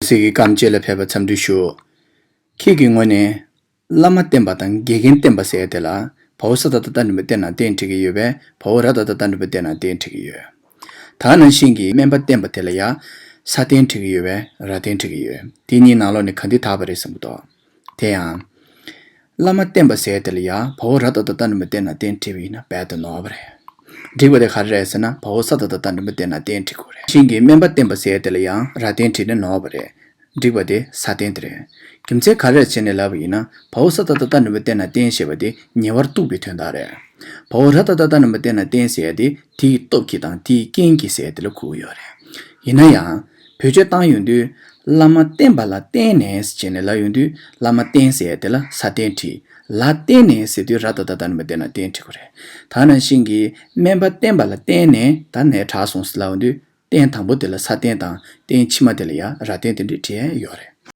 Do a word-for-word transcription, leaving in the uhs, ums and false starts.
ཚིག་གི་སྐམ་བཅས་ལ་ཕེབས་པ་འཚམས་འདྲི་ཞུ། ཁྱེད་ཀྱི་ངོས་ནས། བླ་མ་བསྟེན་པ་དང་དགེ་རྒན་བསྟེན་པ་ཟེར་ཡ་དེ་ལ། བའོ་ས་ད་བཏགས་སྟ་འགྲེང་བུ་བསྟེན་ན་བསྟེན་འགྲིག་གི་ཡོད་པས། བའོ་ར་ད་བཏགས་སྟ་འགྲེང་བུ་བསྟེན་ན་བསྟེན་འགྲིག་གི་ཡོད། ད་ནང་བཞིན་གྱི་སྨན་པ་བསྟེན་པ་དེ་ལ་ཡང་། ས་བསྟེན་འགྲིག་གི་ཡོད་པས། ར་བསྟེན་འགྲིག་གི་ཡོད། དེ་གཉིས་ནང་ལོགས་ནས་ག་འདི་དག་པ་རེད་བསམ་གྱི་འདུག་དེ་ཡང་། བླ་མ་བསྟེན་པ་ཟེར་ཡ་དེ་ལ་ཡང་། བའོ་ར་ད་བཏགས་སྟ་འགྲེང་བུ་བསྟེན་ན་བསྟེན་འགྲིག་པ་ཡིན་ན་རྦད་དེ་ནོར་བ་རེད། འགྲིག་པ་དེ་ག་རེ་རེད་ཟེར་ན། བའོ་ས་ད་བཏགས་སྟ་འགྲེང་བུ་བསྟེན་ན་བསྟེན་འགྲིག་གི་རེད། ཤིང་གི་སྨན་པ་བསྟེན་པ་ཟེར་ཡ་དེ་ལ་ཡང་། ར་བསྟེན་འགྲིག་ན་ནོར་བ་རེད། འགྲིག་པ་དེ་ས་བསྟེན་དེ་རེད། རྒྱུ་མཚན་ག་རེ་བྱས་ནས་ལབ་པ་ཡིན་ན། བའོ་ས་ད་བཏགས་སྟ་འགྲེང་བུ་བསྟེན་ན་བསྟེན་ཞེས་པ་དེ་ཉེ་བར་གཏུགས་པའི་དོན་དག་རེད། བའོ་ར་ད་བཏགས་སྟ་འགྲེང་བུ་བསྟེན་ན་བསྟེན་ཟེར་ཡ་དེ་དེའི་སྟོབས་ཀྱིས་དང་དེའི་རྐྱེན་གྱིས་ཟེར་ཡ་དེ་ལ་གོ་གི་ཡོད་རེད། ཡིན་ན་ཡང་། བེད་སྤྱོད་བཏང་ཡོང་དུས། བླ་མ་བསྟེན་པ་ལ་བརྟེན་ནས་བྱས་ནས་ལབ་ཡོང་དུས། བླ་མ་བསྟེན་ཟེར་ཡ་དེ་ལ་ས་བསྟེན་བྲིས། ལ་བརྟེན་ནས་ཟེར་དུས་ར་ད་བཏགས་སྟ་འགྲེང་བུ་བསྟེན་ན་བརྟེན་འགྲིག་གི་རེད། ད་ནང་བཞིན་གྱི་སྨན་པ་བསྟེན་པ་ལ་བརྟེན་ནས་ད་ནས་དྲག་སོང་ཟེར་ལབ་ཡོང་དུས། རྟེན་དང་པོ་དེ་ལ་ས་རྟེན་དང་རྟེན་ཕྱི་མ་དེ་ལ་ཡང་ར་རྟེན་དེ་འདྲས་བྲིས་ཡས་ཡོད་རེད།